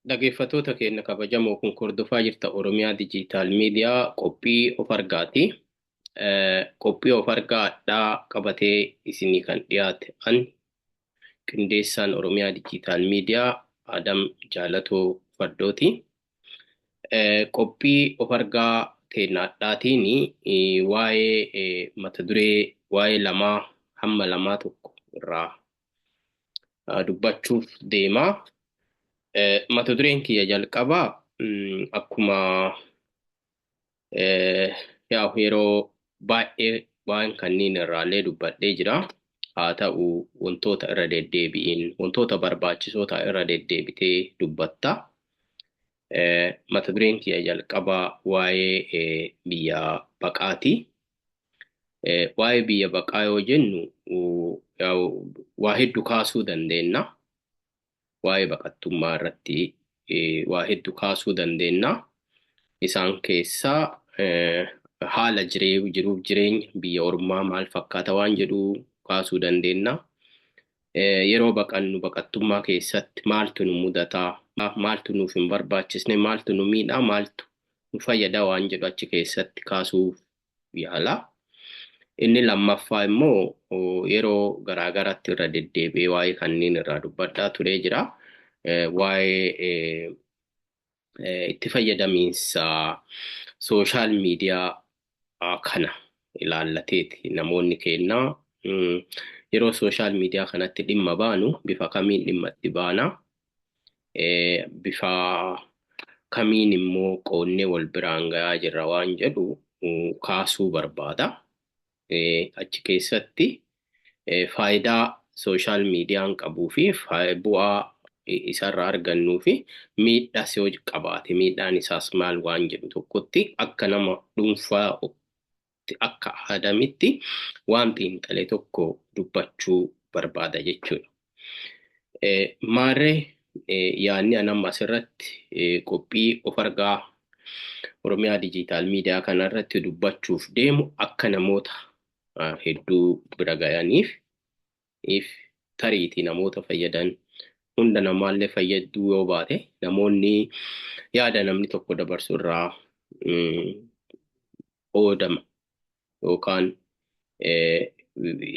Dhaggeeffattoota keenya kabajamoo kun hordofaa jirta Oromiyaa Dijiitaal Miidiyaa qophii of argaati. Qophii of argaadhaa qabatee isinii kan dhiyaate an qindeessaan Oromiyaa Dijiitaal Miidiyaa Adam Jaalatoo Fardooti. Qophii of argaa teenyaadhaatiin waa'ee mata duree waa'ee lamaa hamma lamaa tokko irraa dubbachuuf deema. Mata dureen kiyya jalqabaa akkuma yaa'u yeroo baay'ee waan kanneen irraallee dubbadhee jira. Haa ta'u, wantoota irra deddeebi'iin wantoota barbaachisoo ta'an irra deddeebitee dubbatta. Mata dureen kiyya jalqabaa waa'ee biyya baqaati. Waa'ee biyya baqaa yoo jennu waa hedduu kaasuu dandeenya. Waa'ee baqattummaa irratti waa hedduu kaasuu dandeenya. Isaan keessaa haala jiruuf jireenya biyya ormaa maal fakkaata waan jedhu kaasuu dandeenya. Yeroo baqannu baqattummaa keessatti maaltu nu mudataa, maaltu nuuf hin barbaachisne, maaltu nu miidhaa, maaltu nu fayyada waan jedhu achi keessatti kaasuu yaala. Inni lammaffaa immoo yeroo garaa garaatti irra deddeebi'ee waa'ee kanneen irraa dubbadhaa turee jira. Waa'ee itti fayyadamiinsa sooshaal miidiyaa kana ilaallateeti namoonni keenya yeroo sooshaal miidiyaa kanatti dhimma baanu bifa kamiin dhimma itti baana, bifa kamiin immoo qoonnee wal biraan gahaa jirra waan jedhu kaasuu barbaada. Achi keessatti faayidaa sooshaal miidiyaan qabuu fi bu'aa isarraa argannuu fi miidhaas yoo qabaate miidhaan isaas maal waan jedhu tokkotti akka nama dhuunfaa akka Adamitti waan xiinxale tokko dubbachuu barbaada jechuudha. Maarree, yaadni ani amma asirratti qophii of argaa Oromiyaa Dijiitaal Miidiyaa kanarratti dubbachuuf deemu akka namoota hedduu bira gayaniif if tariitii namoota fayyadan hunda namaallee fayyaduu yoo baate, namoonni yaada namni tokko dabarsu irraa qoodama yookaan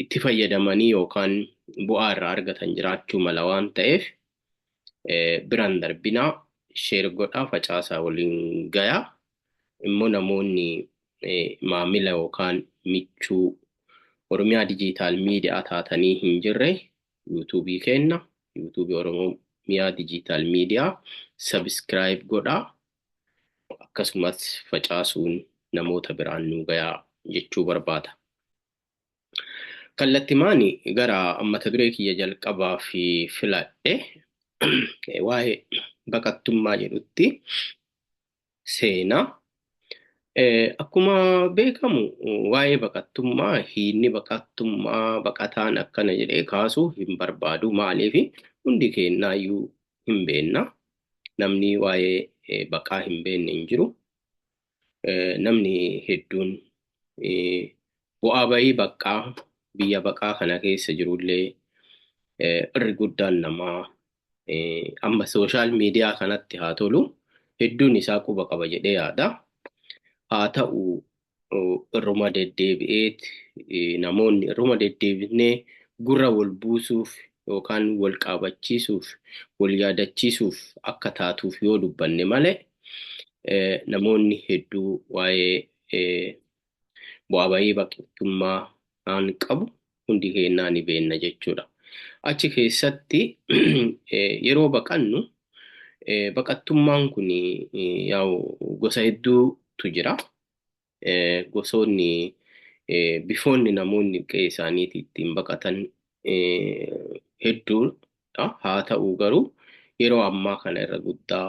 itti fayyadamanii yookaan bu'aa irraa argatan jiraachuu mala waan ta'eef, biraan darbinaa, share godhaa, facaasaa, waliin gayaa. Immoo namoonni maamila yookaan michuu Oromiyaa Dijiitaal Miidiyaa taatanii hin jirre, yuutuubii keenna, yuutuubii Oromiyaa Dijiitaal Miidiyaa subscribe godhaa, akkasumas facaasuun namoota biraan nu gayaa jechuu barbaada. Kallattimaani gara mata duree kiyya jalqabaa fi filadhe waa'ee baqattummaa jedhutti seenaa. Akkuma beekamu waa'ee baqattummaa, hiinni baqattummaa, baqataan akkana jedhee kaasuu hin barbaadu. Maaliif? Hundi keenyaayyuu hin beekna. Namni waa'ee baqaa hin beekne hin jiru. Namni hedduun bu'aa bahii baqaa biyya baqaa kana keessa jirullee irri guddaan namaa amma sooshaal miidiyaa kanatti haa tolu hedduun isaa quba qaba jedhee yaada. Haa ta'u, irruma deddeebi'eet namoonni irruma deddeebinee gurra wal buusuuf yookaan wal qaabachiisuuf, wal yaadachiisuuf akka taatuuf yoo dubbanne malee, namoonni hedduu waa'ee bu'aa bahii baqattummaa aan qabu hundi keenyaa ni beekna jechuudha. Achi keessatti yeroo baqannu baqattummaan kun yaa'u gosa hedduutu jira. Gosoonni, bifoonni namoonni qe'ee isaaniitii ittiin baqatan hedduudha. Haa ta'u garuu yeroo ammaa kana irra guddaa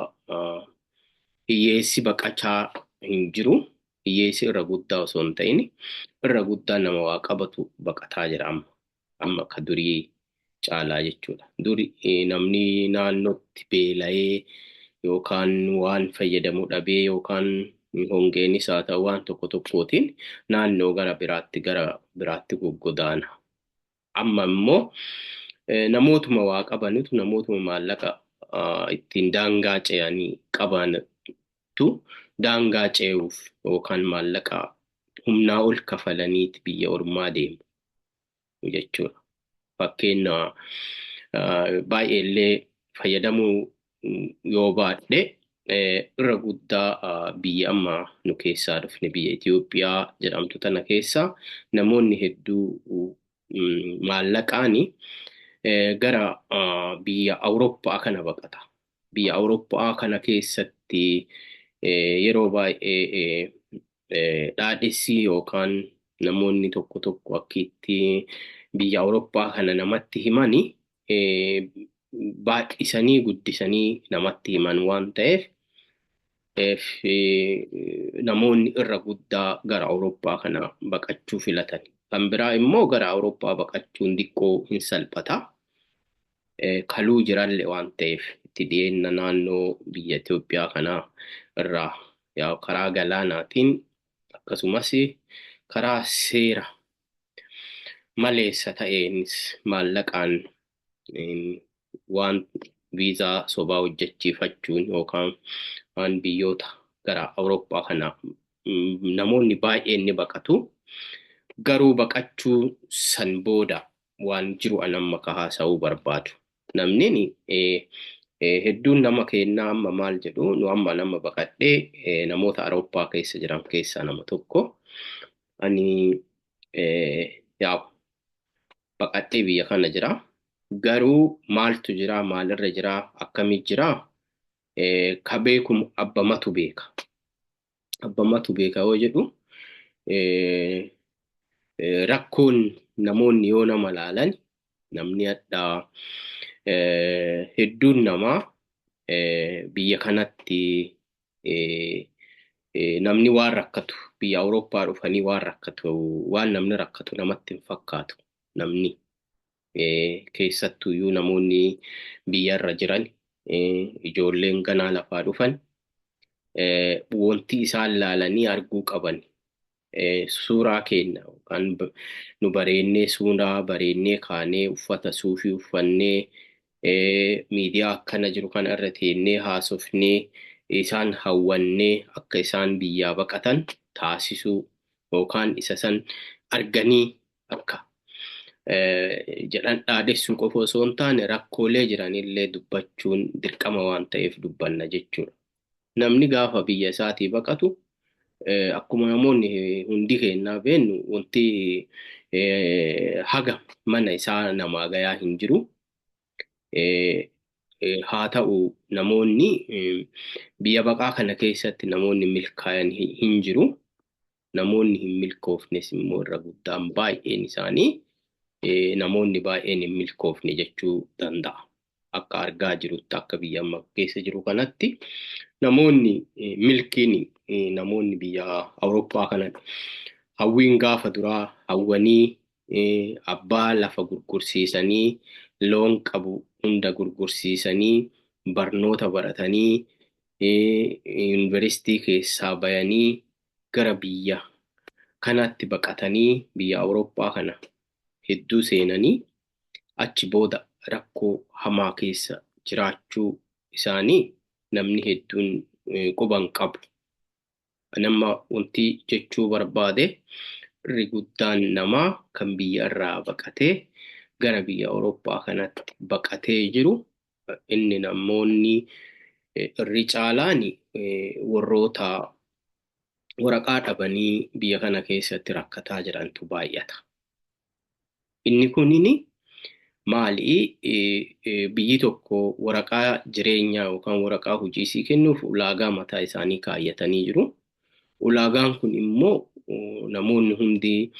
hiyyeessi baqachaa hin jiru. Hiyyeessi irra guddaa osoo hin ta'in, irra guddaa nama waa qabatu baqataa jira amma. Amma akka durii caalaa jechuudha. Duri namni naannootti beela'ee yookaan waan fayyadamu dhabee yookaan hongeenis haa ta'u waan tokko tokkootiin naannoo gara biraatti goggodaana. Amma immoo namootuma waa qabanutu, namootuma maallaqa ittiin daangaa ce'anii qabantu daangaa ce'uuf yookaan maallaqa humnaa ol kafalaniiti biyya ormaa deemu jechuudha. Fakkeenya baay'ee illee fayyadamuu yoo baadhe, irra guddaa biyya amma nu keessaa dhufne, biyya Itoophiyaa jedhamtu tana keessa namoonni hedduu maallaqaani gara biyya Awurooppaa kana baqata. Biyya Awurooppaa kana keessatti yeroo baay'ee dhaadhessii yookaan namoonni tokko tokko akka itti biyya Awurooppaa kana namatti himani baay'isanii guddisanii namatti himan waan ta'eef, namoonni irra guddaa gara Awurooppaa kana baqachuu filatan. Kan biraa immoo gara Awurooppaa baqachuun xiqqoo hin salphata. Kaluu jirallee waan ta'eef, itti dhiyeenna naannoo biyya Itoophiyaa kana irraa karaa galaanaatiin, akkasumas karaa seera maleessa ta'eenis maallaqaan waan viizaa sobaa hojjechiifachuun yookaan waan biyyoota gara Awurooppaa kana namoonni baay'een ni baqatu. Garuu baqachuu san booda waan jiru an amma ka haasa'uu barbaadu. Namni hedduun nama kennaa amma maal jedhu, nu amma nama baqadhee namoota Awurooppaa keessa jiran keessaa nama tokko. Ani yaa baqadhee biyya kana jira. Garuu maaltu jira, maalirra jira, akkamii jira, ka beeku abbamatu beeka. Abbamatu beeka yoo jedhu, rakkoon namoonni yoo nama laalan, namni hadhaa hedduun namaa biyya kanatti namni waan rakkatu, biyya Awurooppaa dhufanii waan rakkatu, waan namni rakkatu namatti hin fakkaatu namni. Keessattuyyuu namoonni biyyarra jiran, ijoolleen ganaa lafaa dhufan, wanti isaan laalanii arguu qaban suuraa keenya yookaan nu bareennee, suuraa bareennee kaanee, uffata suufii uffannee, miidiyaa akkana jiru kana irra teennee haasofnee, isaan hawwannee akka isaan biyyaa baqatan taasisuu yookaan isa san arganii akka jedhan dhaadessuu qofa osoo hin taane, rakkoolee jiranillee dubbachuun dirqama waan ta'eef dubbanna jechuudha. Namni gaafa biyya isaatii baqatu, akkuma namoonni hundi kennaa beennu, wanti haga mana isaa namaa gayaa hin jiru. Haa ta'u, namoonni biyya baqaa kana keessatti namoonni milkaayan hin jiru. Namoonni hin milkoofnes immoo irra guddaan baay'een isaanii, namoonni baay'een hin milkoofne jechuu danda'a. Akka argaa jirutti, akka biyya amma keessa jiru kanatti, namoonni milkiin, namoonni biyya Awurooppaa kana hawwiin gaafa duraa hawwanii, abbaa lafa gurgursiisanii, loon qabu hunda gurgursiisanii, barnoota baratanii, yuunivarsiitii keessaa bayanii gara biyya kanaatti baqatanii biyya Awurooppaa kana hedduu seenanii, achi booda rakkoo hamaa keessa jiraachuu isaanii namni hedduun quban qabu. Nama wanti jechuu barbaade, irri guddaan namaa kan biyya irraa baqatee gara biyya Awurooppaa kanatti baqatee jiru, inni namoonni irri caalaan warroota waraqaa dhabanii biyya kana keessatti rakkataa jirantu baay'ata. Inni kunini maali? Biyyi tokko waraqaa jireenyaa yookaan waraqaa hojii sii kennuuf ulaagaa mataa isaanii kaayyatanii jiru. Ulaagaan kun immoo namoonni hundi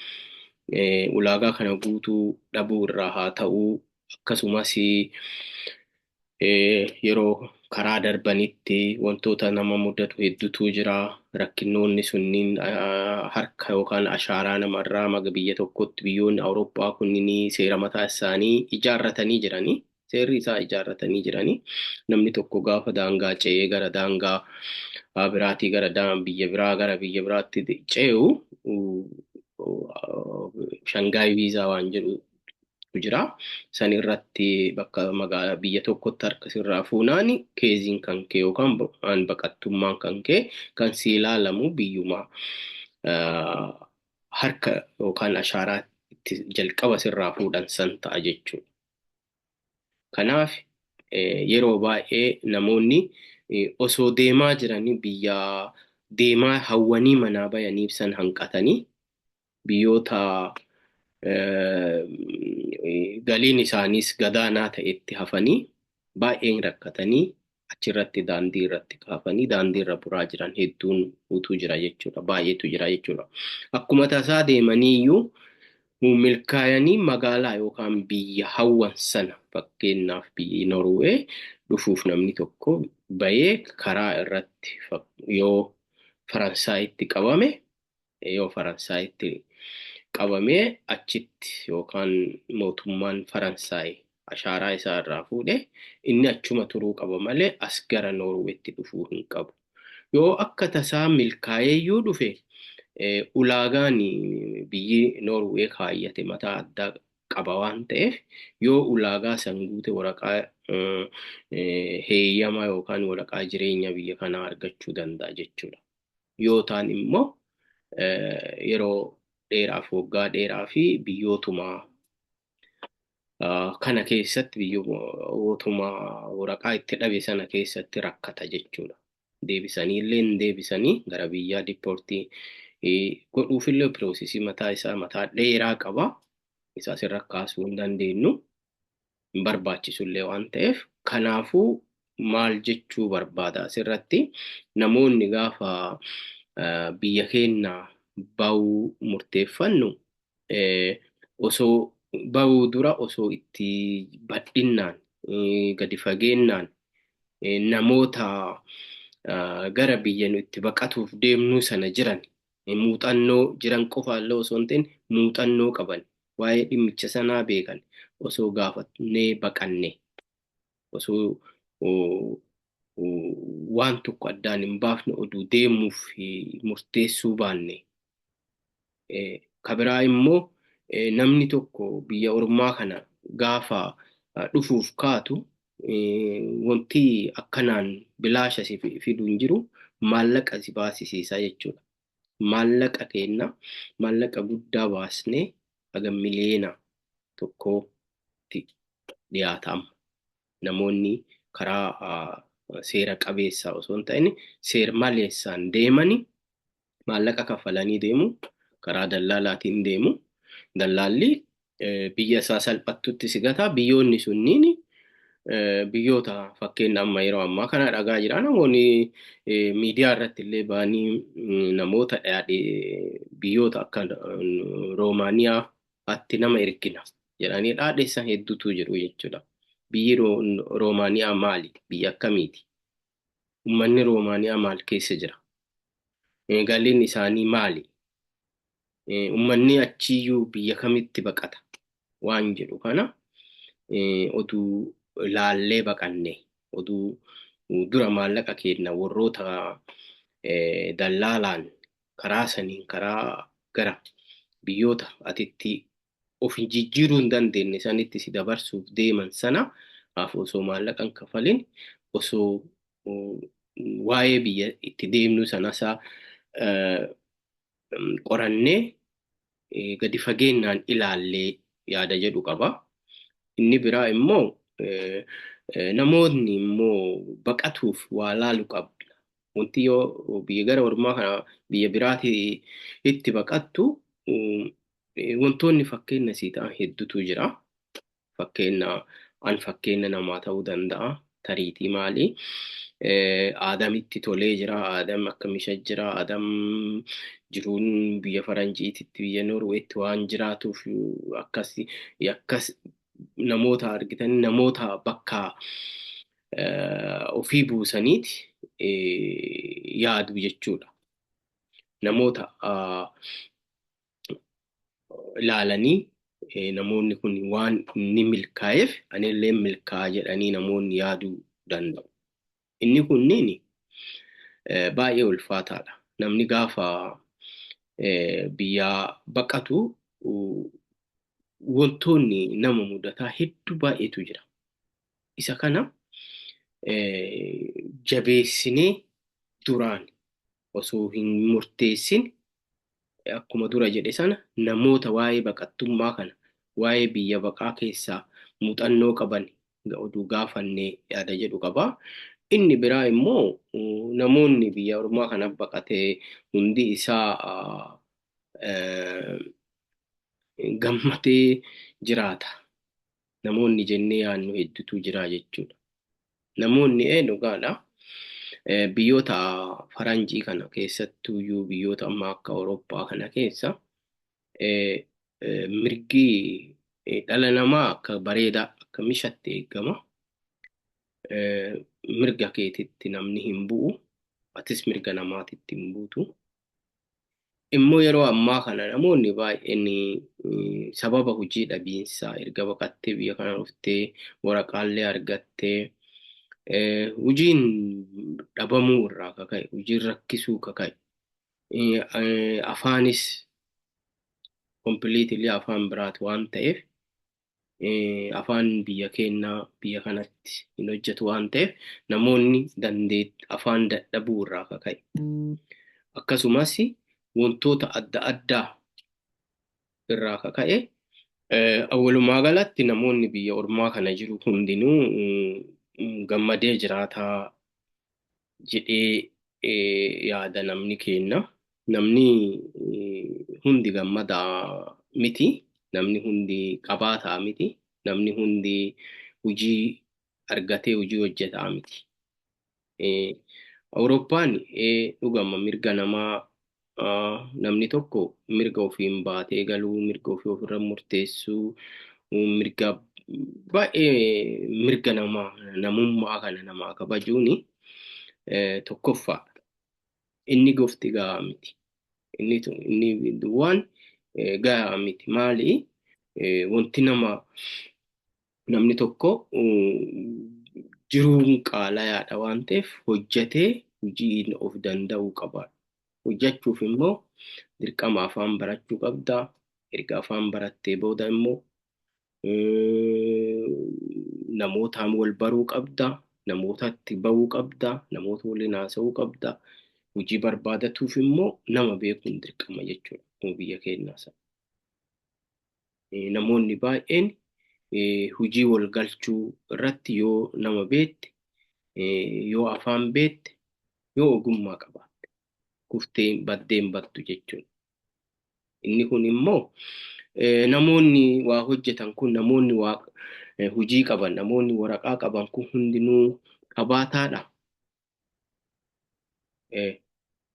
ulaagaa kana guutuu dhabuu irraa haa ta'uu, akkasumas yeroo karaa darbanitti wantoota nama mudatu hedduutu jira. Rakkinnoonni sunniin harka yookaan ashaaraa namarraa maga biyya tokkotti, biyyoonni Awurooppaa kunniin seera mataa isaanii ijaarratanii jiranii. Seerri isaa ijaarratanii jiranii. Namni tokko gaafa daangaa ce'ee gara daangaa biraatii, gara biyya biraa gara biyya biraatti ce'u, Schengen viizaa waan jedhu jira. San irratti bakka magaalaa biyya tokkotti harka sirraa fuunaani keeziin kan kee yookaan baqattummaan kan kee kan si ilaalamu biyyuma harka yookaan ashaaraa itti jalqaba sirraa fuudhan san ta'a jechuudha. Kanaaf yeroo baay'ee namoonni osoo deemaa jiranii biyya deemaa hawwanii manaa bayaniif san hanqatanii biyyoota galiin isaaniis gadaanaa ta'etti hafanii baay'een rakkatanii achirratti daandii irratti kaafanii daandii irra buraa jiran hedduun utuu jira jechuudha. Baay'eetu jira jechuudha. Akkuma tasaa deemanii iyyuu milkaayanii magaalaa yookaan biyya hawwan sana, fakkeenyaaf biyyi Norwee dhufuuf namni tokko bahee karaa irratti yoo Faransaayitti qabame, yoo Faransaayitti qabamee achitti yookaan mootummaan Faransaay ashaaraa isaa irraa fuudhe, inni achuma turuu qaba malee as gara Noorweetti dhufuu hin qabu. Yoo akka tasaa milkaa'eeyyuu dhufe, ulaagaan biyyi Noorwee kaayyate mataa addaa qaba waan ta'eef, yoo ulaagaa san guute waraqaa heeyyama yookaan waraqaa jireenya biyya kanaa argachuu danda'a jechuudha. Yoo ta'an immoo yeroo dheeraaf, waggaa dheeraa fi biyyootuma kana keessatti, biyyootuma waraqaa itti dhabe sana keessatti rakkata jechuudha. Deebisanii illee hin deebisanii gara biyyaa deport godhuufillee process mataa isaa mataa dheeraa qaba. Isa asirra kaasuu hin dandeenyu. Hin barbaachisullee waan ta'eef. Kanaafuu maal jechuu barbaada asirratti? Namoonni gaafa biyya keenya bahuu murteeffannu, osoo bahuu dura osoo itti bal'innaan, gadi fageennaan namoota gara biyya nu itti baqatuuf deemnuu sana jiran, muuxannoo jiran qofaallee osoo hin ta'in muuxannoo qaban, waa'ee dhimmicha sanaa beekan osoo gaafannee baqanne, osoo waan tokko addaan hin baafne oduu deemuuf murteessuu baanne. Kabiraa immoo namni tokko biyya ormaa kana gaafa dhufuuf kaatu, wanti akkanaan bilaasha si fidu hin jiru, maallaqa si baasisiisa jechuudha. Maallaqa kenna, maallaqa guddaa baasnee haga 1 miliyoona dhiyaata amma. Namoonni karaa seera qabeessaa osoo hin ta'in seer maleessaan deemani maallaqa kaffalanii deemu, karaa dallaalaatiin deemu. Dallaalli biyya isaa salphattutti si gata. Biyyoonni sunniin biyyoota fakkeenya amma yeroo ammaa kana dhagaa jira. Namoonni miidiyaa irratti illee ba'anii namoota biyyoota akka Roomaaniyaa atti nama ergina jedhanii dhaadheessan hedduutu jiru jechuudha. Biyyi Roomaaniyaa maali? Biyya akkamiiti? Uummanni Roomaaniyaa maal keessa jira? Galiin isaanii maali? Uummanni achiyyuu biyya kamitti baqata? Waan jedhu kana oduu laallee baqanne, oduu dura maallaqa kenna warroota dallaalaan karaa saniin karaa gara biyyoota atitti of jijjiiruu hin dandeenye sanitti si dabarsuuf deeman sana haaf osoo maallaqa hin kafalin, osoo waa'ee biyya itti deemnu sanasaa qorannee gadi fageennaan ilaallee yaada jedhu qaba. Inni biraa immoo namoonni immoo baqatuuf waa laalu qabna. Wanti yoo biyya gara ormaa kana biyya biraati itti baqattu, wantoonni fakkeenya sii ta'an hedduutu jira. Fakkeenya an fakkeenya namaa ta'uu danda'a. Tariitii maali? Aadamitti tolee jira. Aadam akka misha jira. Aadam jiruun biyya faranjiititti, biyya Norweetti waan jiraatuuf akkas akkas namoota argitanii namoota bakka ofii buusaniiti yaadu jechuudha. Namoota ilaalanii namoonni kun waan inni milkaa'eef anillee milkaa'a jedhanii namoonni yaaduu danda'u. Inni kunniin baay'ee ulfaataadha. Namni gaafa biyyaa baqatu Wantoonni nama mudataa hedduu baay'eetu jira. Isa kana jabeessinee duraan osoo hin murteessin, akkuma dura jedhe sana, namoota waa'ee baqattummaa kana, waa'ee biyya baqaa keessaa muuxannoo qaban oduu gaafannee yaada jedhu qaba. Inni biraa immoo namoonni biyya ormaa kana baqatee hundi isaa gammadee jiraata. Namoonni jennee yaadnu hedduutu jira jechuudha. Namoonni dhugaadha. Biyyoota faranjii kana keessattuyyuu, biyyoota amma akka Awurooppaa kana keessa mirgi dhala namaa akka bareedaa, akka mishatti eegama. Mirga keetitti namni hin bu'u. Atis mirga namaatitti hin buutu. Immoo yeroo ammaa kana namoonni baay'een sababa hojii dhabiinsaa, erga baqattee biyya kana dhuftee waraqaallee argattee, hojiin dhabamuu irraa kaka'e, hojiin rakkisuu kaka'e, afaanis completely afaan biraati waan ta'eef, afaan biyya keenyaa biyya kanatti hin hojjetu waan ta'eef, namoonni afaan dadhabuu irraa kaka'e. Akkasumas wantoota adda addaa irraa kaka'e, walumaa galatti namoonni biyya ormaa kana jiru hundinuu gammadee jiraataa jedhee yaada namni kenna. Namni hundi gammadaa miti. Namni hundi qabaataa miti. Namni hundi hojii argatee hojii hojjetaa miti. Awurooppaan dhugama mirga namaa, namni tokko mirga ofiin baatee galuu, mirga ofii ofirra murteessuu, mirga baay'ee, mirga namaa, namummaa kana namaa kabajuuni tokkoffaa. Inni gofti gahaa miti. Inni duwwaan gahaa miti. Maali? Wanti nama namni tokko jiruun qaalayaadha waan ta'eef, hojjetee hojii of danda'uu qaba. Hojjechuuf immoo dirqama afaan barachuu qabda. Erga afaan barattee booda immoo namootaan wal baruu qabda. Namootatti bahuu qabda. Namoota waliin haasa'uu qabda. Hojii barbaadatuuf immoo nama beekuun dirqama jechuudha. Akkuma biyya keenyaa sana. Namoonni baay'een hojii wal galchuu irratti yoo nama beekte, yoo afaan beekte, yoo ogummaa qabaatte, kuftee baddee hin battu jechuudha. Inni kun immoo namoonni waa hojjetan kun, namoonni waa hojii qaban, namoonni waraqaa qaban kun hundinuu qabaataadha.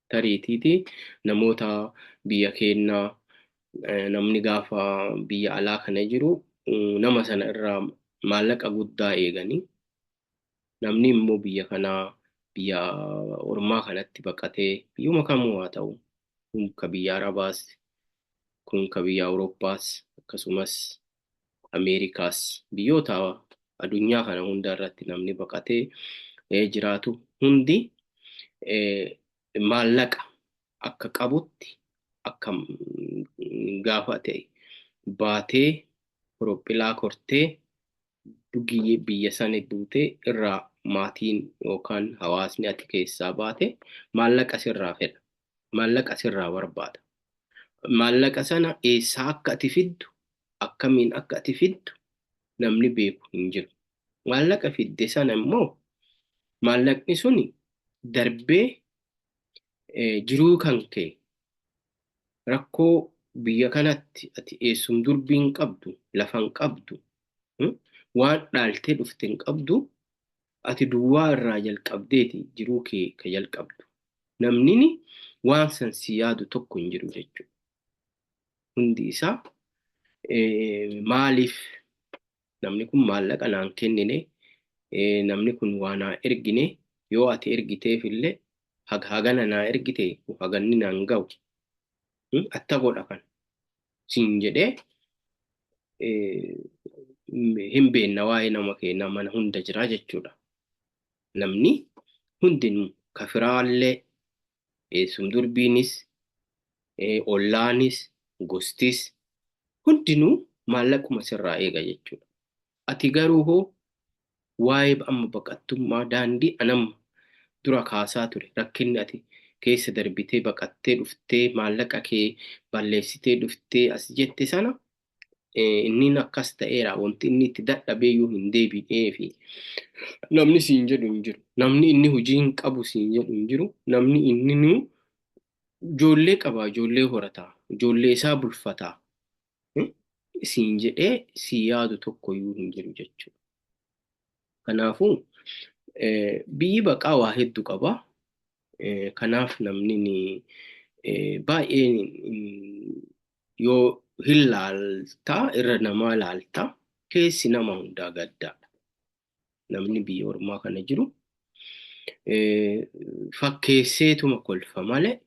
Tariitiiti namoota biyya keenyaa, namni gaafa biyya alaa kana jiru nama sana irraa maallaqa guddaa eeganii, namni immoo biyya kanaa, biyya ormaa kanatti baqatee, biyyuma kamuu haa ta'u, kun ka biyya Arabaas, kun ka biyya Awurooppaas, akkasumas Ameerikaas, biyyoota addunyaa kana hunda irratti namni baqatee jiraatu hundi maallaqa akka qabutti, akka gaafa ta'e baatee horophilaa kortee biyya sana buutee irraa maatiin yookaan hawaasni ati keessaa baate maallaqa sirraa fedha. Maallaqa sirraa barbaada. Maallaqa sana eessaa akka ati fiddu, akkamiin akka ati fiddu namni beeku hin jiru. Maallaqa fidde sana immoo, maallaqni suni darbee jiruu kan kee rakkoo biyya kanatti ati eessum durbii hin qabdu, lafa hin qabdu, waan dhaaltee dhufte hin qabdu, ati duwwaa irraa jalqabdeeti jiruu kee ka jalqabdu. Namni waan san si yaadu tokko hin jiru jechuudha. Hundi isaa maaliif namni kun maallaqa naan kennine, namni kun waa naa ergine, yoo ati ergiteef illee hagana naa ergite, haganni naan ga'u, atta godha kan siin jedhee hin beekna. Waa'ee nama keenyaa mana hunda jira jechuudha. Namni hundinuu kafiraallee, eessum durbiinis, ollaanis, gostis hundinuu Maallaquma sirraa eega jechuudha. Ati garuu hoo waa'ee amma baqattummaa daandii anamma dura kaasaa ture rakkinni ati keessa darbitee baqattee dhuftee maallaqa kee balleessitee dhuftee as jette sana inni akkas ta'eera wanti inni itti dadhabeeyyuu hin deebi'ee fi namni siin jedhu hin jiru. Namni inni hojii hin qabu siin jedhu hin jiru. Namni inni nu ijoollee qaba, ijoollee horataa, ijoollee isaa bulfataa siin jedhee si yaadu tokkoyyuu hin jiru jechuudha. Kanaafuu biyyi baqaa waa hedduu qaba. Kanaaf namni baay'een yoo hin laaltaa irra namaa laaltaa keessi nama hundaa gaddaadha. Namni biyya ormaa kana jiru fakkeesseetuma kolfa malee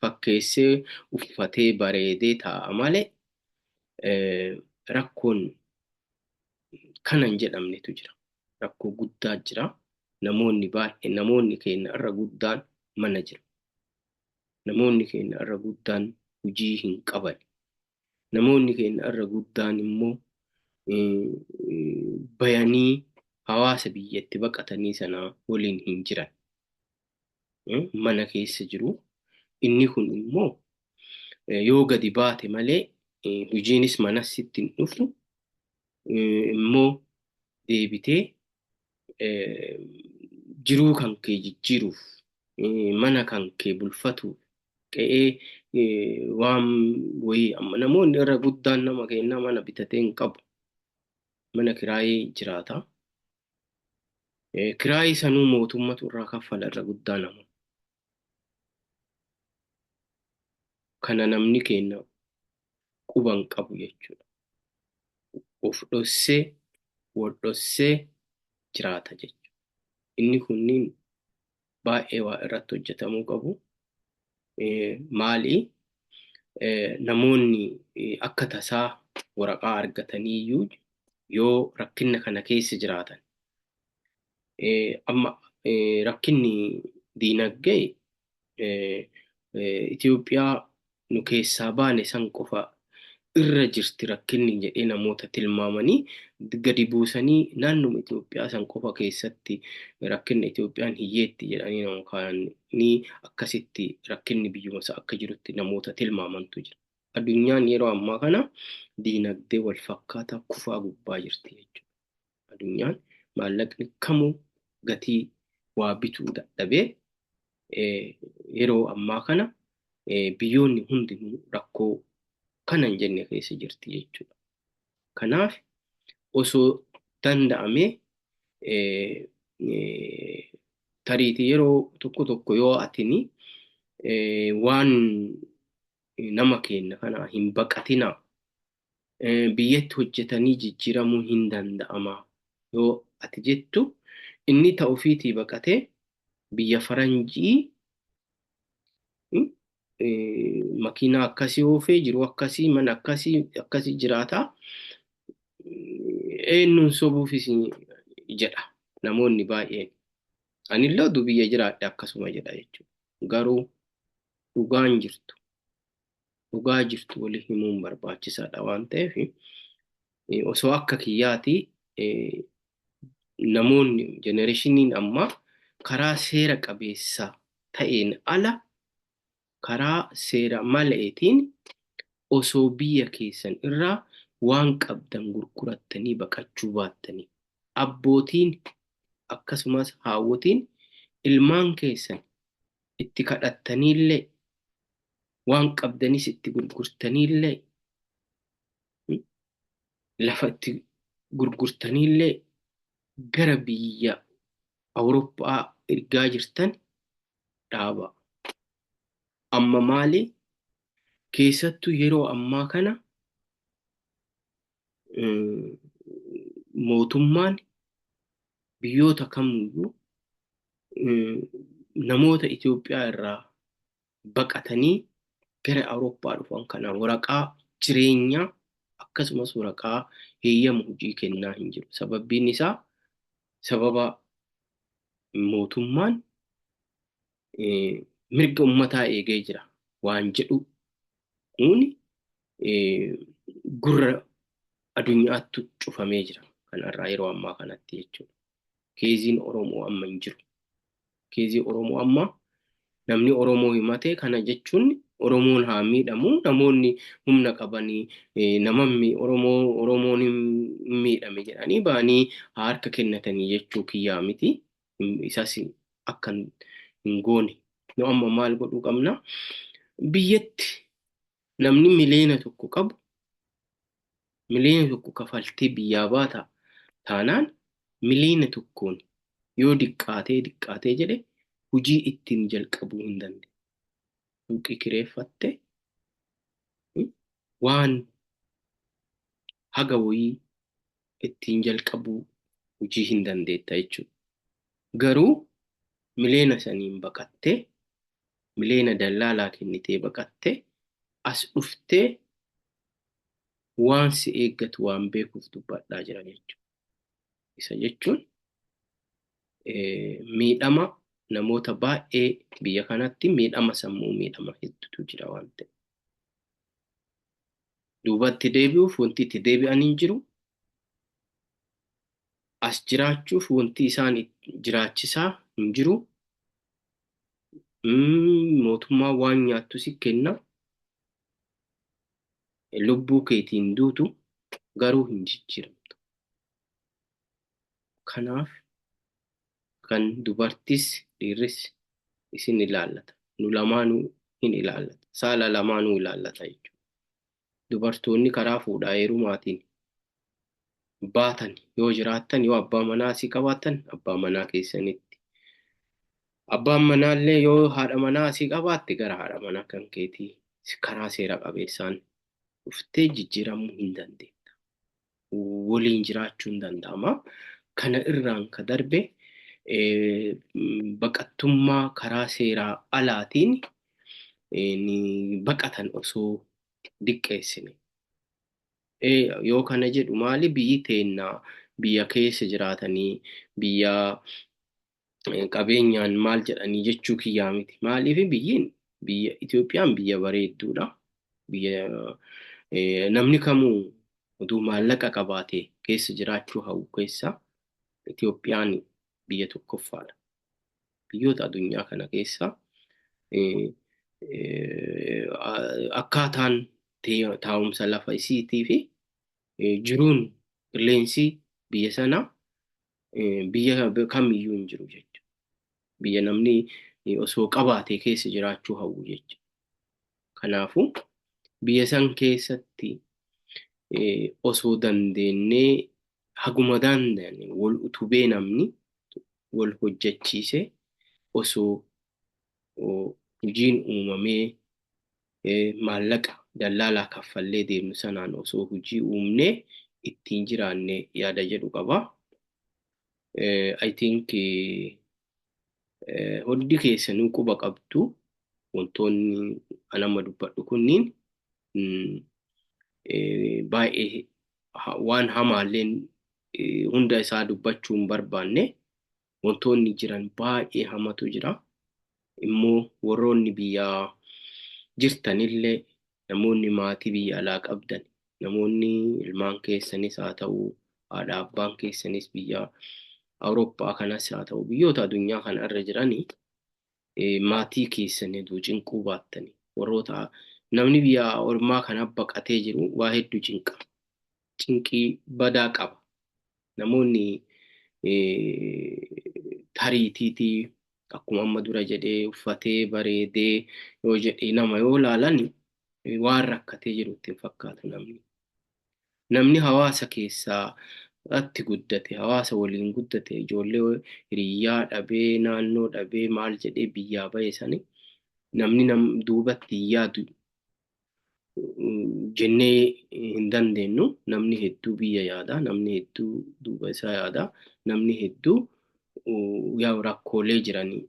fakkeessee uffatee bareedee taa'a malee rakkoon kana hin jedhamnetu jira. Rakkoo guddaa jira. Namoonni baay'ee namoonni keenya irra guddaan mana jira. Namoonni keenya irra guddaan hojii hin qaban. Namoonni keenya irra guddaan immoo bayanii hawaasa biyyatti baqatanii sana waliin hin jiran. Mana keessa jiru. Inni kun immoo yoo gadi baate malee hojiinis manas sitti hin dhufu immoo deebitee jiruu kan kee jijjiiruuf mana kan kee bulfatuuf qe'ee waan wayii amma namoonni irra guddaan nama kennaa mana bitatee hin qabu. Mana kiraayee jiraata. Kiraayii sanuu mootummatu irraa kaffala irra guddaa nama. Kana namni keenya quba hin qabu jechuudha. Of dhossee wal dhossee jiraata jechuudha. Inni kunniin baay'ee waa irratti hojjetamuu qabu. Maali? Namoonni akka tasaa waraqaa argatanii iyyuu yoo rakkinna kana keessa jiraatan amma rakkinni diinagdee Itoophiyaa nu keessaa baane san qofa irra jirti rakkinni jedhee namoota tilmaamanii gadi buusanii naannuma Itoophiyaa san qofa keessatti rakkinni Itoophiyaan hiyyeetti jedhanii nama kaa'anii akkasitti rakkinni biyyuma isaa akka jirutti namoota tilmaamantu jira. Addunyaan yeroo ammaa kana diinagdee wal fakkaataa kufaa gubbaa jirti jechuudha. Addunyaan maallaqni kamuu gatii waa bituu dadhabee yeroo ammaa kana biyyoonni hundinuu rakkoo kana hin jenne keessa jirti jechuudha. Kanaaf osoo danda'amee tariitii yeroo tokko tokko yoo atini waan nama keenya kana hin baqatinaa biyyatti hojjetanii jijjiiramuu hin danda'ama yoo ati jettu inni ta ofiitii baqatee biyya faranjii makiinaa akkasii oofee jiru akkasii mana akkasii akkasii jiraata eenyuun sobuufis jedha namoonni baay'een. Anillee oduu biyya jiraadhe akkasuma jedha jechuudha. Garuu dhugaan jirtu dhugaa jirtu walii himuun barbaachisaadha waan ta'eef osoo akka kiyyaati namoonni jenereeshiniin ammaa karaa seera qabeessa ta'een ala karaa seera maleetiin osoo biyya keessan irraa waan qabdan gurgurattanii baqachuu baattanii abbootiin akkasumas haawwotiin ilmaan keessan itti kadhattaniillee waan qabdanis itti gurgurtaniillee lafa itti gurgurtaniillee gara biyya Awurooppaa ergaa jirtan dhaaba. Amma maali? Keessattuu yeroo ammaa kana mootummaan biyyoota kamiyyuu namoota Itoophiyaa irraa baqatanii gara Awurooppaa dhufan kana waraqaa jireenyaa akkasumas waraqaa heeyyama hojii kennaa hin jiru. Sababbiin isaa sababa mootummaan mirga uummataa eegee jira waan jedhu kun gurra Addunyaattu cufamee jira. Kanarraa yeroo ammaa kanatti jechuudha. Keeziin Oromoo amma hin jiru. Keezii Oromoo amma namni Oromoo himate kana jechuun Oromoon haa miidhamu, namoonni humna qabanii namammi Oromoo Oromoon hin miidhame jedhanii ba'anii harka kennatanii jechuu kiyyaa miti. Isas akka hin goone. Nu amma maal godhuu qabna? Biyyatti namni 1 miliyoona qabu 1 miliyoona kafaltee biyyaa baata taanaan 1 miliyoona yoo diqqaatee diqqaatee jedhe hojii ittiin jalqabuu hin dandeenye. Suuqii kireeffatte waan haga wayii ittiin jalqabuu hojii hin dandeetta jechuudha. Garuu 5 miliyoona baqattee, 1 miliyoona dallaalaa kennitee baqattee as dhuftee waan si eeggatu waan beekuuf dubbadhaa jira jechuudha. Isa jechuun miidhama namoota baay'ee biyya kanatti miidhama sammuu, miidhama hedduutu jira waan ta'eef. Duubatti deebi'uuf wanti itti deebi'an hin jiru. As jiraachuuf wanti isaan jiraachisaa hin jiru. Mootummaan waan nyaattu si kenna. Lubbuu keetiin duutu garuu hin jijjiiramtu. Kanaaf kan dubartis dhiirris isin ilaallata. Nu lamaanuu hin ilaallata. Saala lamaanuu ilaallata jechuudha. Dubartoonni karaa fuudhaa heerumaatiin baatan yoo jiraattan, yoo abbaa manaa asii qabaattan, abbaa manaa keessanitti. Abbaan manaallee yoo haadha manaa asii qabaatte gara haadha manaa kan keetii karaa seera qabeessaan dhuftee jijjiiramuu hin dandeetta. Waliin jiraachuu hin danda'ama. Kana irraan ka darbe baqattummaa karaa seeraa alaatiin ni baqatan osoo diqqeessine. Yoo kana jedhu maali, biyyi teenna biyya keessa jiraatanii biyya qabeenyaan maal jedhanii jechuu kiyyaa miti. Maaliif biyyiin biyya Itoophiyaan biyya bareedduudha. Biyya namni kamuu utuu maallaqa qabaate keessa jiraachuu hawwu keessa Itoophiyaan biyya tokkoffaadha. Biyyoota addunyaa kana keessa akkaataan taa'umsa lafa isiitii fi jiruun qilleensi biyya sanaa biyya kamiyyuu hin jiru jechuudha. Biyya namni osoo qabaate keessa jiraachuu hawwu jechuudha. Kanaafuu biyya san keessatti osoo dandeenyee haguma dandeenye wal utubee, namni wal hojjechiisee, osoo hojiin uumamee, maallaqa dallaalaa kaffallee deemnu sanaan osoo hojii uumnee ittiin jiraanne yaada jedhu qaba. I think hundi keessanuu quba qabdu, wantoonni anama dubbadhu kunniin baay'ee waan hamaalleen hunda isaa dubbachuu hin barbaanne. Wantoonni jiran baay'ee hamatu jira. Immoo warroonni biyya jirtanillee, namoonni maatii biyya alaa qabdan, namoonni ilmaan keessanis haa ta'u, haadha abbaan keessanis biyya Awurooppaa kanas haa ta'u, biyyoota addunyaa kana irra jiranii maatii keessan hedduu cinquu baattani, warroota namni biyya ormaa kana baqatee jiru waa hedduu cinqa. Cinqii badaa qaba. Namoonni tariitiitii akkuma amma dura jedhee uffatee bareedee yoo jedhee nama yoo laalan waan rakkatee jiru itti hin fakkaatu namni. Namni hawaasa keessaa atti guddate, hawaasa waliin guddate, ijoollee hiriyyaa dhabee, naannoo dhabee, maal jedhee biyyaa bahe sani namni nam duubatti hin yaadu jennee hin dandeenyu. Namni hedduu biyya yaada, namni hedduu duuba isaa yaada, namni hedduu yaa rakkoolee jiranii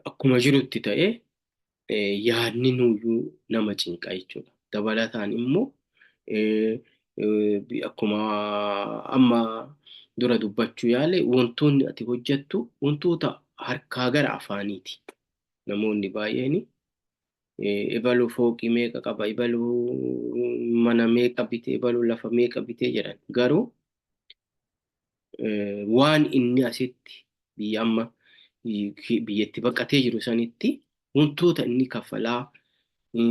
akkuma jirutti ta'ee yaadni nuyyuu nama cinqa jechuudha. Dabalataan immoo akkuma amma dura dubbachuu yaale, wantoonni ati hojjettu wantoota harkaa gara afaaniiti. Namoonni baay'een Ebalu fooqii meeqa qaba, ebalu mana meeqa bite, ebalu lafa meeqa bite jedhan. Garuu waan inni asitti biyya amma biyyatti baqatee jiru sanitti wantoota inni kaffalaa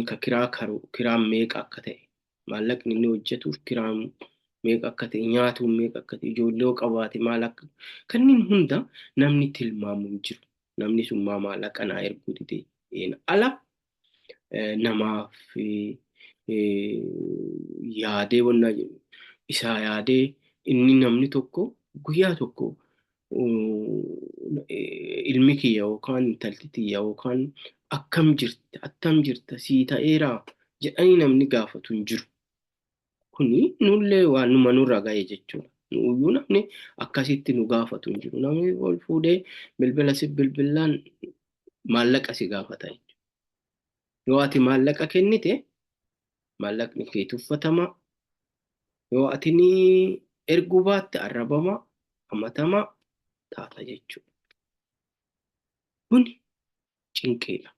ka kiraa karu kiraan meeqa akka ta'e, maallaqni inni hojjetuuf kiraan meeqa akka ta'e, nyaatuun meeqa akka ta'e, ijoollee yoo qabaate maal akka kanneen hunda namni tilmaamu hin jiru. Namni sun maa maallaqa naa erguu dide ala namaaf yaadee wannaa jedhu isaa yaadee inni namni tokko guyyaa tokko ilmi kiyya yookaan intalti tiyya yookaan akkam jirta, attam jirta, sii ta'eeraa jedhanii namni gaafatu hin jiru. Kuni nullee waan numa nurra ga'e jechuudha. Nuyyuu namni akkasitti nu gaafatu hin jiru. Namni ol fuudhee bilbila si bilbilaan maallaqa si gaafata jechuudha. Yoo ati maallaqa kennite maallaqni kee tuffatama. Yoo ati ni erguu baatte arrabama, hamatama taata jechuudha. Kuni cinqiidha.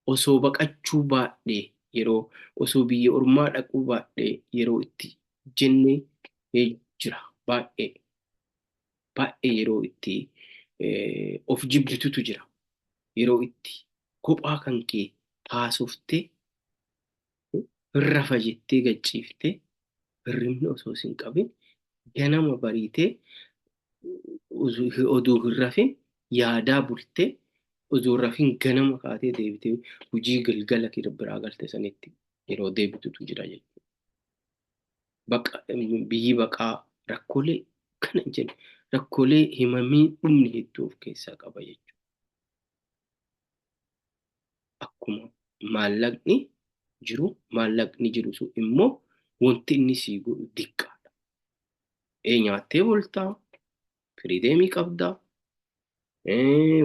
Osoo baqachuu baadhee yeroo, osoo biyya ormaa dhaquu baadhee yeroo itti jenne jira baay'ee. Baay'ee yeroo itti of jibbitutu jira. Yeroo itti kophaa kan kee haasoftee rafa jettee gad ciiftee hirribni osoo sin qabin ganama bariitee oduu hin rafin yaadaa bultee oduu hin rafin ganama kaatee deebitee hojii galgala biraa galte sanitti yeroo deebitutu jira jechuudha. Baqa, biyyi baqaa rakkoolee kana hin jenne, rakkoolee himamii dhumni hedduu of keessaa qaba jechuudha. Akkuma maallaqni jiru, maallaqni jiru sun immoo wanti inni sii godhu diqqaadha. Ee, nyaattee bultaa, freedomii qabdaa,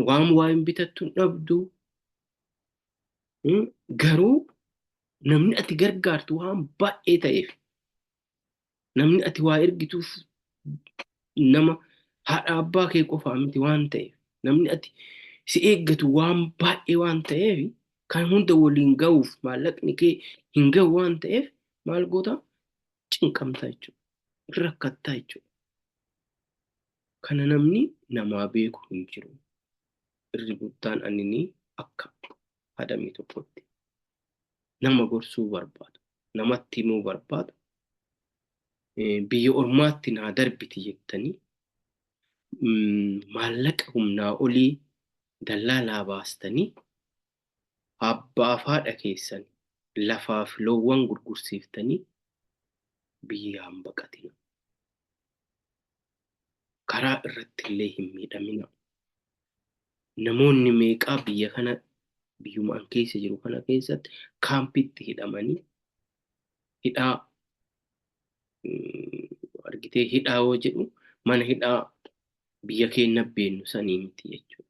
waan waa hin bitattu hin dhabdu. Garuu namni ati gargaartu waan baay'ee ta'eef, namni ati waa ergituuf nama haadha abbaa kee qofaa miti waan ta'eef, namni ati si eeggatu waan baay'ee waan ta'eef, kan hunda waliin ga'uuf maallaqni kee hin ga'u waan ta'eef, maal goota? Cinqamta jechuudha. Rakkattaa jechuudha. Kana namni namaa beeku hin jiru. Irri guddaan ani akka hadamii tokkotti nama gorsuu barbaadu, namatti himuu barbaadu, biyya ormaatti naa darbiti jettanii maallaqa humnaa olii dallaalaa baastanii abbaaf haadha keessan lafaaf loowwan gurgursiiftanii biyyaan baqatina. Karaa irratti illee hin miidhamina. Namoonni meeqaa biyya kana, biyyuma an keessa jiru kana keessatti kaampitti hidhamanii, hidhaa argitee, hidhaa yoo jedhu mana hidhaa biyya keenya beennu sanii miti jechuudha.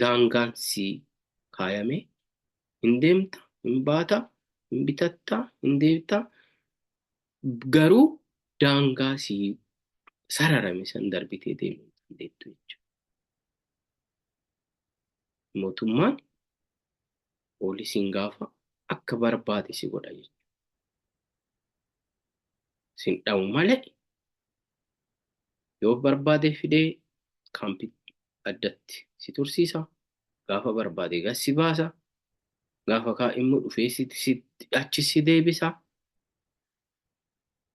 Daangaan si kaayame hin deemta, hin baata, hin bitatta, hin deemta, garuu daangaa si sararame san darbitee deemuu hin dandeettu jechuudha. Mootummaan poolisiin gaafa akka barbaade si godha jechuudha. Sin dha'u malee yoo barbaade fidee kaampii addatti si tursiisa. Gaafa barbaade gas si baasa. Gaafa kaa immoo dhufee si achi si deebisa.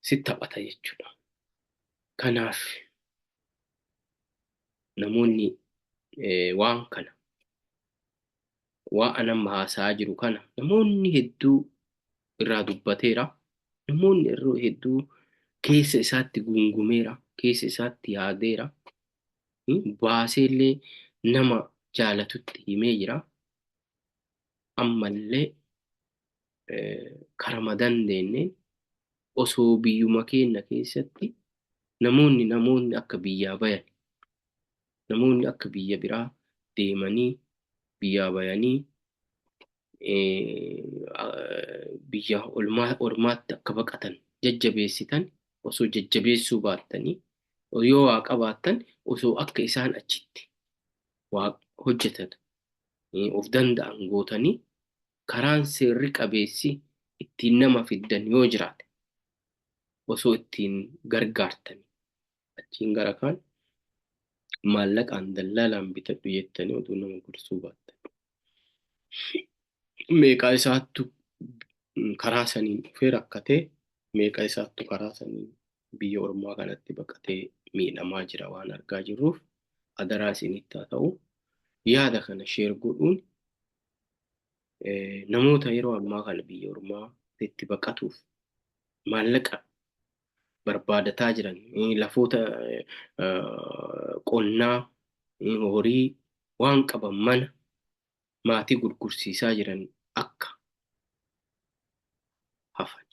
Si taphata jechuudha. Kanaaf namoonni waan kana, waan an amma haasa'aa jiru kana, namoonni hedduu irraa dubbateera. Namoonni yeroo hedduu keessa isaatti guungumeera. Keessa isaatti yaadeera. Baaseellee nama jaalatutti himee jira. Ammallee karama dandeenyeen osoo biyyuma keenya keessatti namoonni akka biyyaa bayan, namoonni akka biyya biraa deemanii biyyaa bayanii biyya ormaatti akka baqatan jajjabeessitan osoo jajjabeessuu baattanii, yoo waa qabaattan osoo akka isaan achitti waa hojjetan of danda'an gootanii. Karaan seerri qabeessi ittiin nama fiddan yoo jiraate osoo ittiin gargaartanii achiin gara kaan maallaqaan dallaalaan bitadhu jettanii oduu nama gorsuu baattan. Meeqaa isaattu karaa saniin dhufee rakkatee, meeqa isaattu karaa saniin biyya ormaa kanatti baqatee miidhamaa jira waan argaa jirruuf, adaraa isinitti haa ta'u, yaada kana share godhuun namoota yeroo ammaa kana biyya ormaa itti baqatuuf maallaqa barbaadataa jiran, lafoota qonnaa, horii waan qaban, mana maatii gurgursiisaa jiran akka hafan,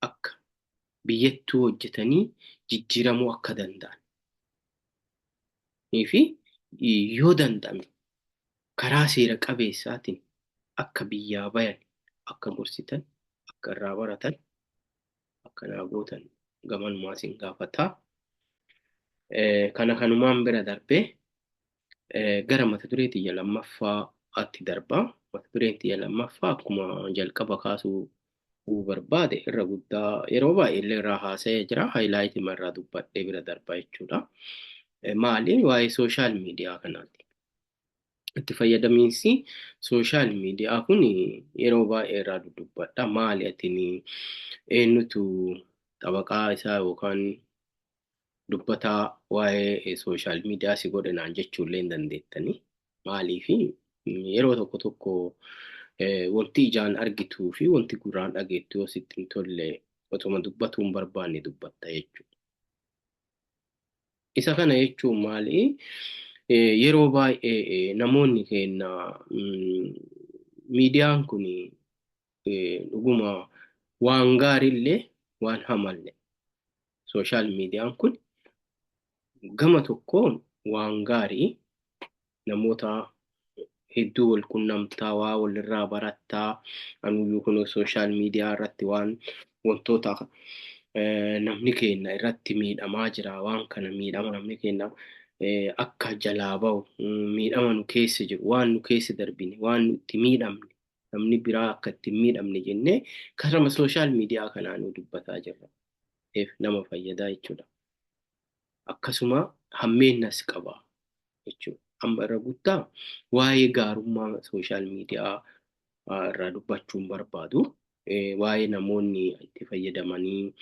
akka biyyattuu hojjetanii jijjiiramuu akka danda'an fi yoo danda'ame karaa seera qabeessaatiin akka biyyaa bayan akka gorsitan, akka irraa baratan akka naa gootan gamanumaa isin gaafataa. Kana kanumaan bira darbee gara mata duree tiyya lammaffaatti darba. Mata dureen tiyya lammaffaa akkuma jalqaba kaasuu barbaade irra guddaa yeroo baay'ee illee irraa haasa'ee jira. Highlight irraa dubbadhee bira darba jechuudha. Maali? Waa'ee social media kanaati. Itti fayyadamiinsi social media kun yeroo baay'ee irraa dubbadha. Maali, atini eenyutu xabaqaa isaa yookaan dubbataa waa'ee social media si godhe naan jechuullee hin dandeettani. Maaliifi, yeroo tokko tokko wanti ijaan argituu fi wanti gurraan dhageettu yoo sitti hin tolle otuma dubbatuu hin barbaanne dubbatta jechuudha. Isa kana jechuun maali? Yeroo baay'ee namoonni keenya miidiyaan kun dhuguma waan gaariillee waan hamallee, social mediaan kun gama tokkoon waan gaarii, namoota hedduu wal qunnamtaa, waa walirraa barattaa. Anuyyuu kun social media irratti waan wantoota namni keenya irratti miidhamaa jira, waan kana miidhama namni keenya akka jalaa bahu, miidhama nu keessa jiru, waan nu keessa darbine, waan nu itti miidhamne namni biraa akka itti hin miidhamne jennee karama social media kanaa nu dubbataa jirra. Nama fayyadaa jechuudha. Akkasuma hammeennas qaba jechuudha. Amma irra guddaa waa'ee gaarummaa social media irraa dubbachuun barbaadu. Waa'ee namoonni itti fayyadamanii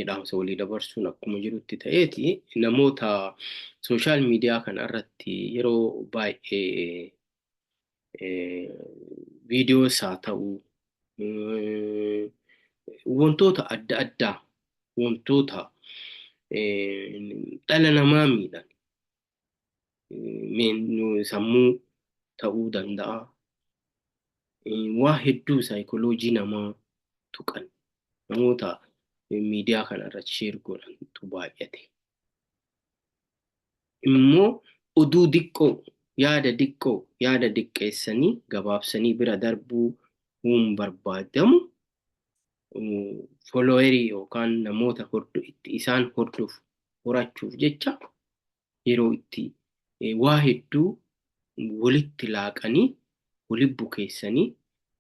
dhaamsa walii dabarsuun akkuma jirutti ta'eeti, namoota social media kana irratti yeroo baay'ee viidiyoos haa ta'u, wantoota adda addaa, wantoota dhala namaa miidhan, sammuu ta'uu danda'a. Waa hedduu saayikooloojii namaa tuqan namoota miidiyaa kana irratti share godhantu baay'ate. Immoo oduu diqqoo, yaada diqqoo, yaada diqqeessanii gabaabsanii bira darbuu hin barbaadamu, followerii yookaan namoota itti isaan hordofu horachuuf jecha yeroo itti waa hedduu walitti laaqanii, walitti bukeessanii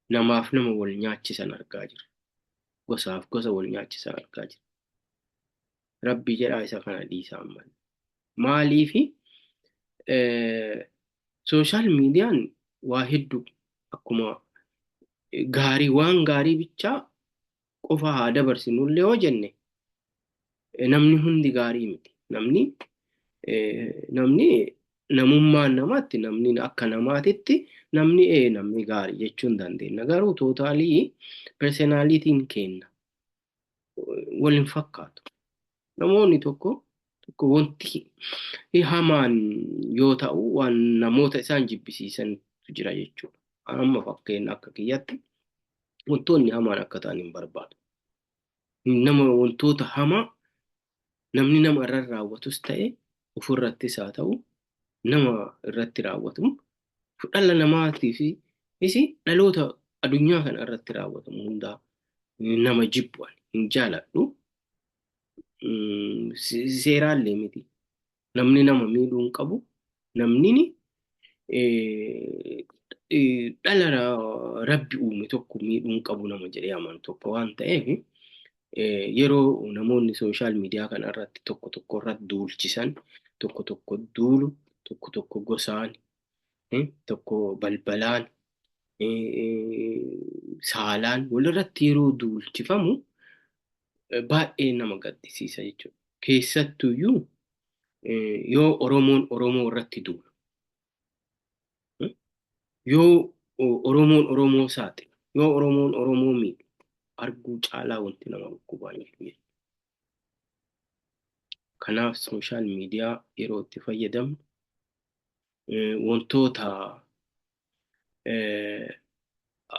namaaf nama wal nyaachisan argaa jirra. Gosaaf gosa wal nyaachisan argaa jirra. Rabbi jedhaa, isa kana dhiisaa malee. Maaliifi, social mediaan waa hedduu akkuma gaarii, waan gaarii bichaa qofa haa dabarsinullee yoo jenne, namni hundi gaarii miti. Namni namummaan namaatti, namni akka namaatitti, namni namni gaarii jechuu hin dandeenya. Garuu totally personalityn keenya wal hin fakkaatu. Namoonni tokko tokko wanti hamaan yoo ta'u waan namoota isaan jibbisiisantu jira jechuudha. Amma fakkeenya akka kiyyatti wantoonni hamaan akka ta'an hin barbaadu. Nama wantoota hamaa namni nama irra raawwatus ta'e, ofirrattis haa ta'u, nama irratti raawwatu, dhala namaatii fi dhaloota addunyaa kana irratti raawwatamu hundaa nama jibbu, ani hin jaaladhu. Seeraallee miti. Namni nama miidhuu hin qabu. Namni Dhala rabbi uume tokko miidhuun qabu nama jedhee amanu tokko waan ta'eef yeroo namoonni social media kana irratti tokko tokko irratti duulchisan, tokko tokko duulu, tokko tokko gosaan, tokko balbalaan, saalaan walirratti yeroo duulchifamu baay'ee nama gaddisiisa jechuudha. Keessattuyyuu yoo Oromoon Oromoo irratti duulu, yoo Oromoon Oromoo saaxilu, yoo Oromoon Oromoo miidhu arguu caalaa wanti nama dhukkubaa hin jiru. Kanaaf social media yeroo itti fayyadamnu wantoota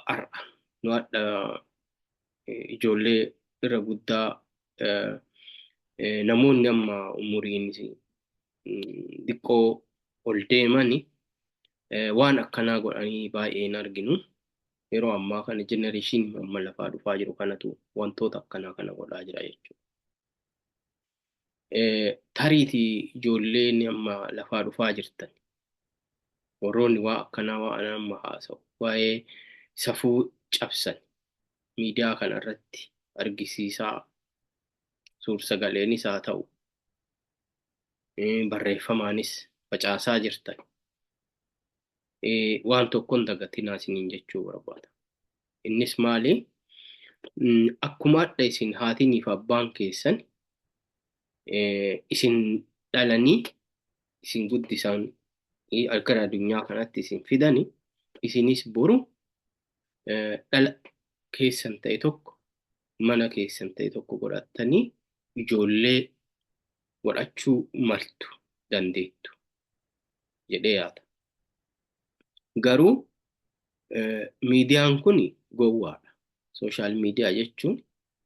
har'a nu hadha ijoollee irra guddaa, namoonni amma umuriin xiqqoo ol deemani waan akkanaa godhanii baay'ee hin arginu. Yeroo ammaa kana generation amma lafaa dhufaa jiru kanatu wantoota akkanaa kana godhaa jira jechuudha. Tariitii ijoolleen amma lafaa dhufaa jirtan, warroonni waa akkanaa waan amma haasa'u, waa'ee safuu cabsan miidiyaa kana irratti argisiisaa, suur-sagaleenis haa ta'u barreeffamaanis facaasaa jirtan, waan tokkoon dagatinaa isiniin jechuu barbaada. Innis maali? Akkuma adda isin haatiniif abbaan keessan isin dhalanii isin guddisan, gara addunyaa kanatti isin fidani, isinis boru dhala keessan ta'e tokko, mana keessan ta'e tokko godhattanii ijoollee godhachuu maltu dandeettu jedhee yaada. Garuu miidiyaan kun gowwaadha. Social media jechuun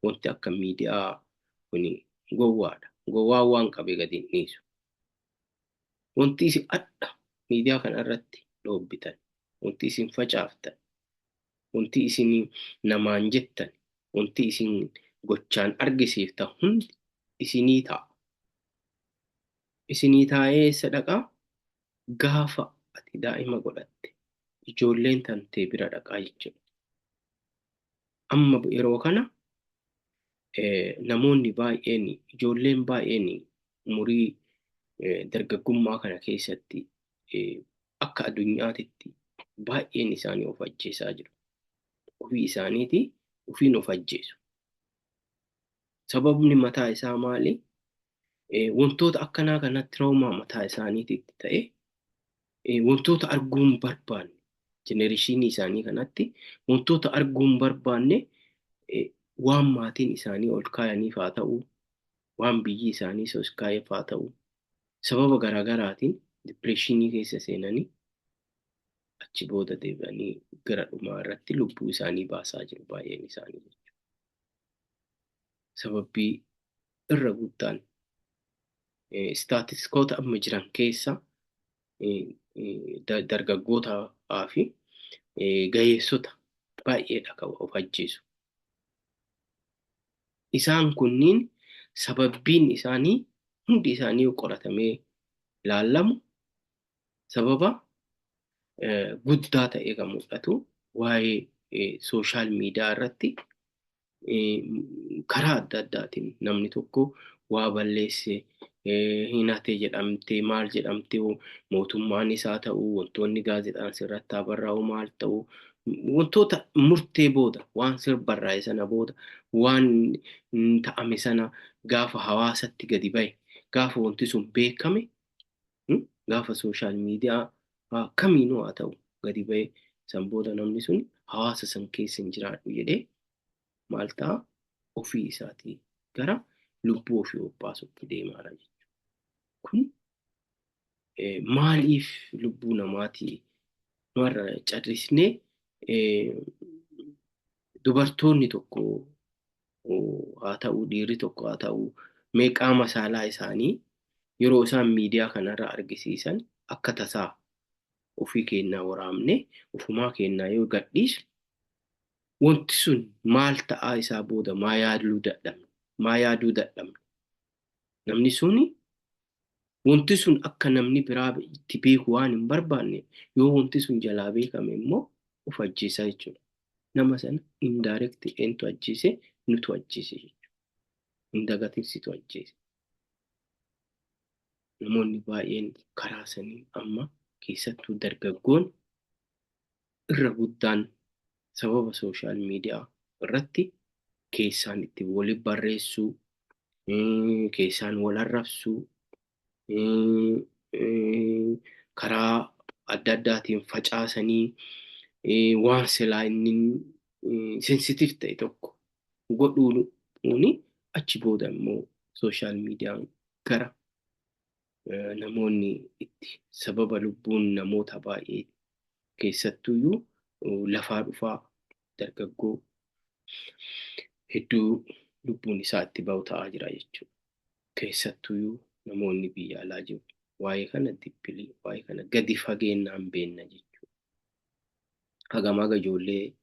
wanti akka miidiyaa kun gowwaadha. Gowwaan waan qabee gadi hin dhiisu. Wanti isin adda miidiyaa kana irratti dhoobbitan, wanti isin facaaftan, wanti isin namaan jettan, wanti isin gochaan argisiiftan hundi isinii ta'a. Isinii taa'ee eessa dhaqaa? Gaafa ati daa'ima godhatte ijoolleen tantee bira dhaqaa jechuudha. Amma yeroo kana namoonni baay'een, ijoolleen baay'een umurii dargaggummaa kana keessatti akka addunyaatitti baay'een isaanii of ajjeesaa jiru. Ofii isaaniiti ofiin of ajjeesu. Sababni mataa isaa maali? Wantoota akkanaa kana trauma mataa isaaniititti ta'e, wantoota arguu hin barbaanne, generation isaanii kanatti wantoota arguu hin barbaanne, waan maatiin isaanii ol kaayaniif haa ta'u, waan biyyi isaanii ol kaayeef haa ta'u, sababa garaagaraatiin depression keessa seenanii achi booda deebi'anii gara dhumaa irratti lubbuu isaanii baasaa jiru baay'een isaanii jechuudha. Sababbii irra guddaan istaatiskoota amma jiran keessa dargaggootaa fi gaheessota baay'eedha kan of ajjeesu. Isaan kunniin sababbiin isaanii hundi isaanii qoratamee ilaallamu sababa guddaa ta'ee kan mul'atu waa'ee social media irratti karaa adda addaatiin namni tokko waa balleesse, hin hate jedhamtee, maal jedhamtee, mootummaan isaa ta'uu, wantoonni gaazexaan sirratti haa barraa'u, maal ta'u, wantoota murtee booda waan sir barraa'e sana booda waan ta'ame sana gaafa hawaasatti gadi bahe, gaafa wanti sun beekame, gaafa social media kamiinuu haa ta'u gadi bahe, san booda namni sun hawaasa san keessa hin jiraadhu jedhee maal ta'a, ofii isaatii gara lubbuu ofii obbaasutti deemaara jechuudha. Kun maaliif lubbuu namaatii warra carrisnee, dubartoonni tokko haa ta'u, dhiirri tokko haa ta'u, mee qaama saalaa isaanii yeroo isaan miidiyaa kanarra argisiisan akka tasaa ofii keenyaa waraabne ofumaa keenyaa yoo gadhiisu, wanti sun maal ta'aa isaa booda maa yaaduu dadhabne, maa yaaduu dadhabne? Namni suni Wanti sun akka namni biraa itti beeku waan hin barbaanne, yoo wanti sun jalaa beekame immoo of ajjeesaa jechuudha. Nama sana indirect eentu ajjeese? Nutu ajjeese jechuudha. Hin dagatin, situ ajjeese. Namoonni baay'een karaa sanii amma keessattuu dargaggoon irra guddaan sababa social media irratti keessaan itti wali barreessuu, keessaan wal arrabsuu, karaa adda addaatiin facaasanii waan silaa inni sensitive ta'e tokko godhuuni, achi booda immoo social mediaan gara namoonni itti sababa lubbuun namoota baay'ee, keessattuyyuu lafaa dhufaa dargaggoo hedduu lubbuun isaa itti ba'u ta'aa jira jechuudha. Keessattuyyuu namoonni biyya alaa jiru waa'ee kana deeply, waa'ee kana gadi fageennaan beenna jechuudha. Hagam haga ijoollee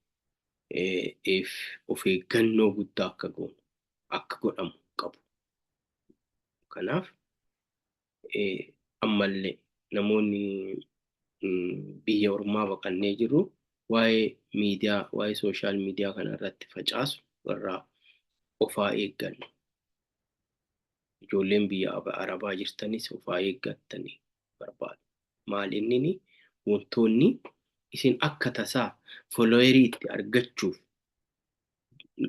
of eeggannoo guddaa akka goonu akka godhamu qabu. Kanaaf ammallee namoonni biyya ormaa baqannee jirru waa'ee miidiyaa, waa'ee social media kana irratti facaasu irraa ofaa eeggannu. Ijoolleen biyya Arabaa jirtanis ofaa eeggattanii barbaadu. Maal innini, wantoonni isin akka tasaa followerii itti argachuuf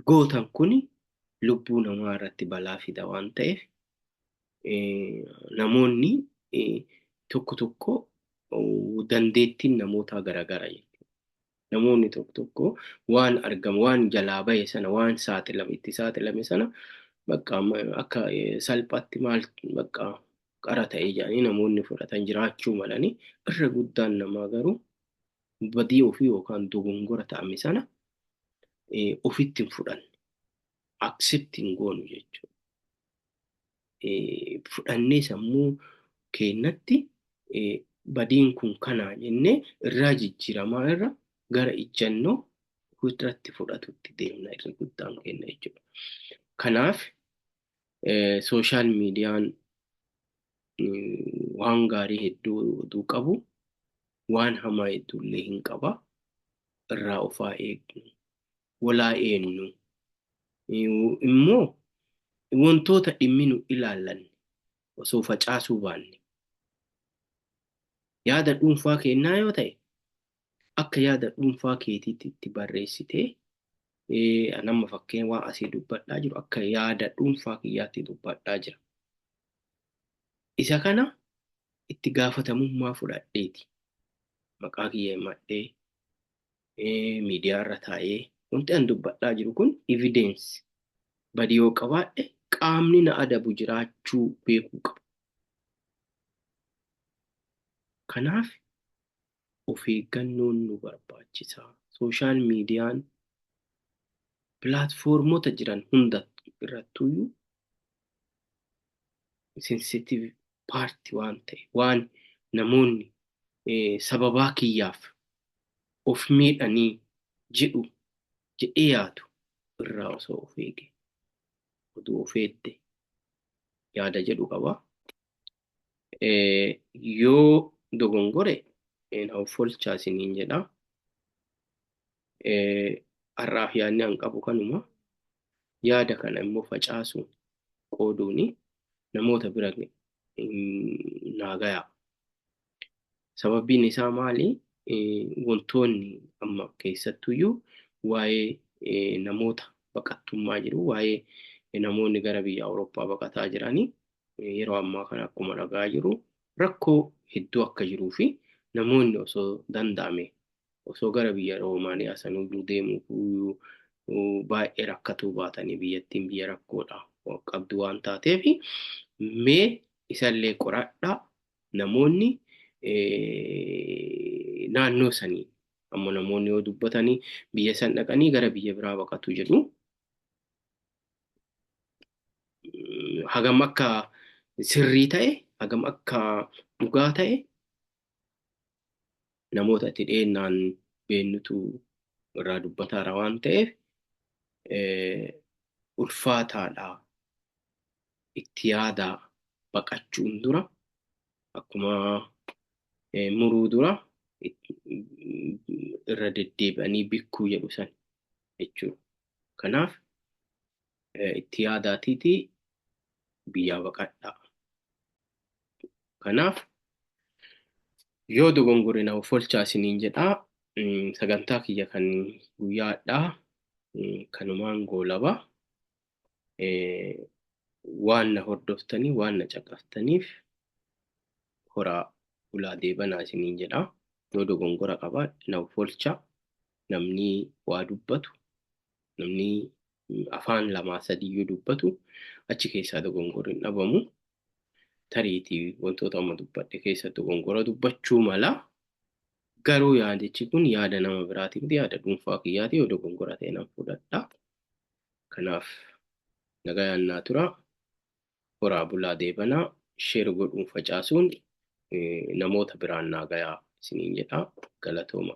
gootan kuni lubbuu namaa irratti balaa fida waan ta'eef, namoonni tokko tokko dandeettiin namootaa garagara jechuudha. Namoonni tokko tokko waan argamu, waan jalaa bahe sana, waan saaxilame, itti saaxilame sana bakka akka salphaatti maal bakka qara ta'ee jedhanii namoonni fudhatan jiraachuu malanii, irra guddaan namaa garuu badii ofii yookaan dogongora ta'ame sana ofitti hin fudhanne. Accept hin goonu jechuudha. Fudhannee sammuu keenyatti badiin kun kanaa jennee irraa jijjiiramaa irra gara ijjannoo irratti fudhatutti deemna irra guddaan kenna jechuudha. Kanaaf social mediaan waan gaarii hedduu oduu qabu, waan hamaa hedduullee hin qaba. Irraa ofaa eegnu. Walaa eenyu. Immoo wantoota dhimmi nu ilaallanne osoo facaasuu baanne, yaada dhuunfaa kennaa yoo ta'e, akka yaada dhuunfaa keetiitti itti barreessitee, nama fakkeen waan asii dubbadhaa jiru akka yaada dhuunfaa kiyyaatti dubbadhaa jira. Isa kana itti gaafatamummaa fudhadheeti. Maqaa kiyya himadhee miidiyaa irra taa'ee wanti an dubbadhaa jiru kun evidence badii yoo qabaadhe qaamni na adabu jiraachuu beekuu qaba. Kanaaf of eeggannoon nu barbaachisa. Social mediaan platformota jiran hunda irrattuyyuu sensitive part waan ta'e, waan namoonni sababaa kiyyaaf of miidhanii jedhu jedhee yaadu irraa osoo of eege, oduu of eegde yaada jedhu qaba. Yoo dogongore na of olchaa isiniin jedha. Har'aaf yaadni an qabu kanuma. Yaada kana immoo facaasuun, qooduuni namoota bira naa gayaa. Sababiin isaa maali? Wantoonni amma keessattuyyuu waa'ee namoota baqattummaa jiru, waa'ee namoonni gara biyya Awurooppaa baqataa jiranii yeroo ammaa kana akkuma dhagaa jiru rakkoo hedduu akka jiruu fi namoonni osoo danda'ame osoo gara biyya Roomaaniyaa sanuyyuu deemuu baay'ee rakkatuu baatanii, biyyattiin biyya rakkoodha qabdu waan taateef, mee isallee qoradhaa. Namoonni naannoo sanii amma namoonni yoo dubbatanii biyya san dhaqanii gara biyya biraa baqatu jedhu. Hagam akka sirrii ta'e, hagam akka dhugaa ta'e namoota itti dhiyeennaan beennutu irraa dubbataara waan ta'eef, ulfaataadha. Itti yaadaa baqachuun dura. Akkuma muruu dura irra deddeebi'anii bikkuu jedhu san jechuudha. Kanaaf itti yaadaatiitii biyyaa baqadhaa. Kanaaf yoo dogongore na ofolchaa isiniin jedhaa. Sagantaa kiyya kan guyyaa hadhaa kanumaan goolaba. Waan na hordoftanii waan na caqaftaniif horaa bulaa deebanaa isiniin jedha. Yoo dogongora qabaadhe na ofolchaa. Namni waa dubbatu, namni afaan lamaa sadiyyuu dubbatu achi keessaa dogongorri hin dhabamu. Tariitii wantoota amma dubbadhe keessa dogongora dubbachuu mala. Garuu yaadichi kun yaada nama biraatii miti, yaada dhuunfaa kiyyaati. Yoo dogongora ta'e nan fudhadha. Kanaaf nagayaan naa tura. Horaa bulaa deebanaa. Share godhuun facaasuun namoota biraan naa gayaa isiniin jedha. Galatooma.